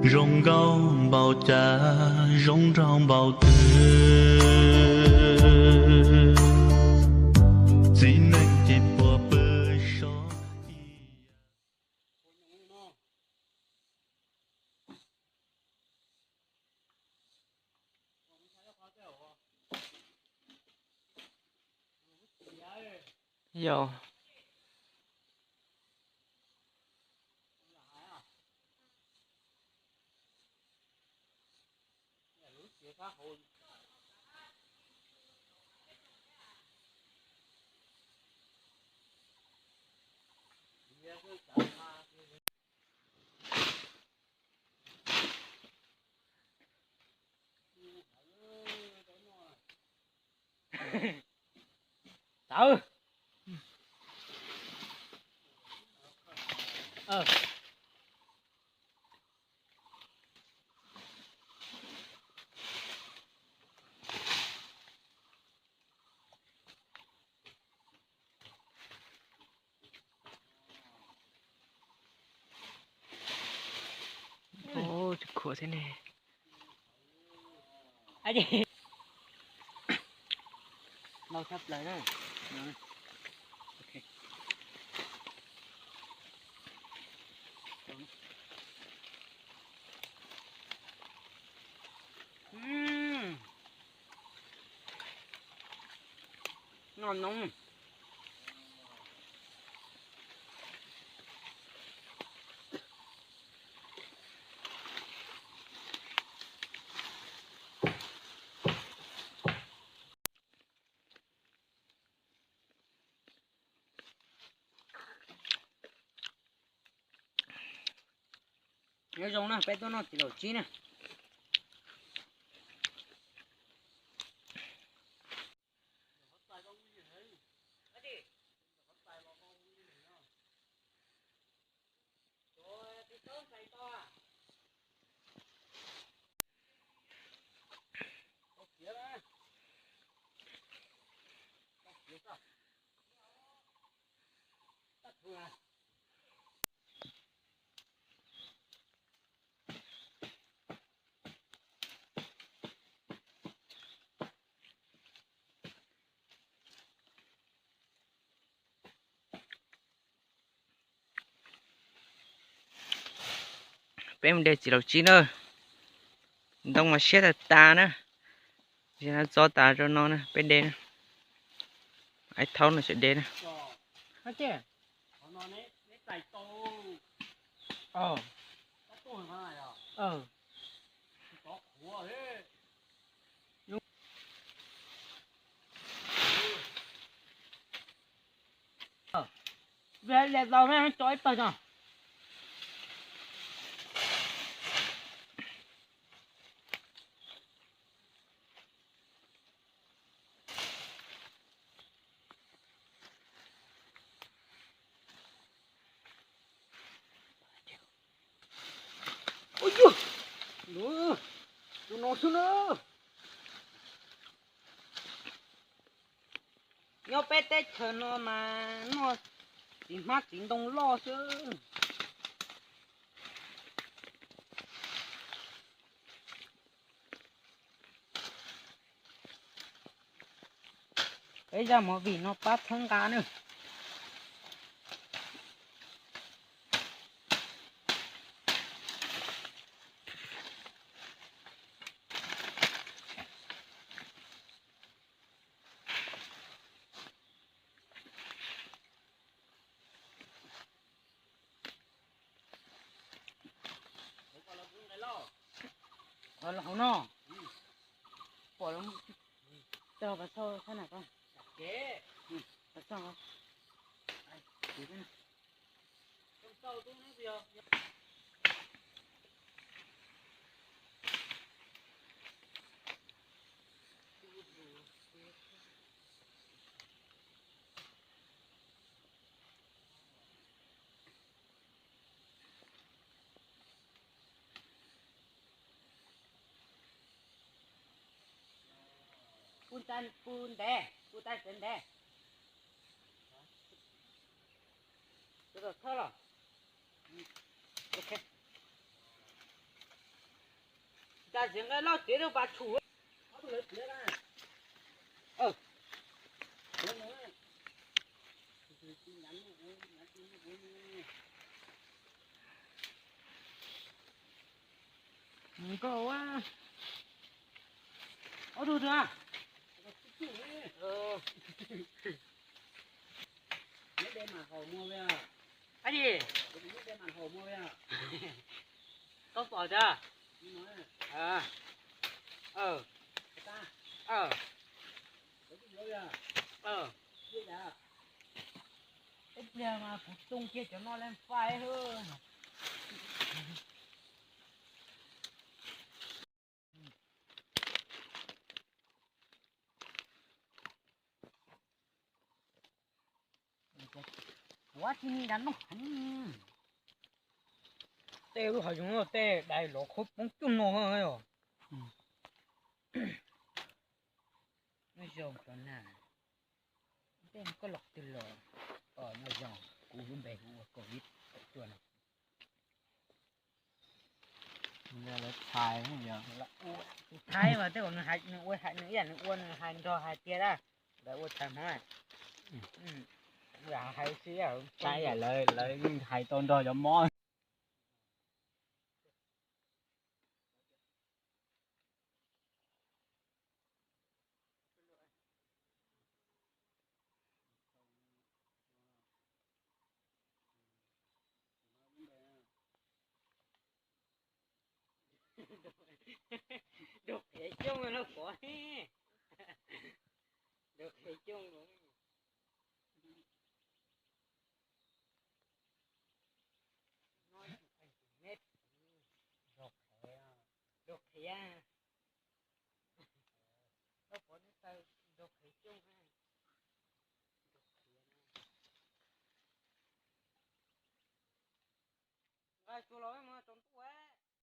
Zoo nkauj npaum cas, zoo nraug npaum twg, txiv neej ces puas pw so ib yam. Yog. Tawv. Ub, tsis khuam thiab ne. Lau tshaj plaws na. Noj noob. Nyob zoo na, peb tuaj noj txiv laum tsib na. Peb mus de txiv laum tsib na. Ntoo mas siab tag tas na. Tsis no txo tas rau no na, peb de na. Ais thaub no tseem de na. Ua, tus no xwb na. Nyob peb teb chaws no mas noj txiv hmab txiv ntoo loj xwb. Peb zaj movie no pab txhawb nqa na. Hauv no, pom tau pas xau sab na ko. Pas xau. Pub ntev, pub tab tsev ntev. Tus tom thawj los. Ok. Cas tsev nqaij loj tsev rau pas tshum. Nkauj, ob tug twg? Ab, koj pom tiag. Ib pliag mas kuv txoo kiag cov no lawm fais. Kuv tsis ni nrad no. Tej lub hav zoov no tej dais lov qhuav poob cuj no os. Nyob zoo cov na, tej koj los twg los? Nyob zoo, kuv lub npe hu ua Covid kaum cuaj no. Lawv txhais, tus thaib mas tej zaum nws hais, nws ua hais, nws ib yam nws ua nws hais nrog hais tiag dab, lawv ua tshais hmov. Hais xwb, lawv yeej hais tau nrog cov mob. Dog qhiav coob no pom, dog qhiav coob no. Dog qhiav, koj pom neb taw dog qhiav coob. Nqa tsuag los mus tsaus ntuj.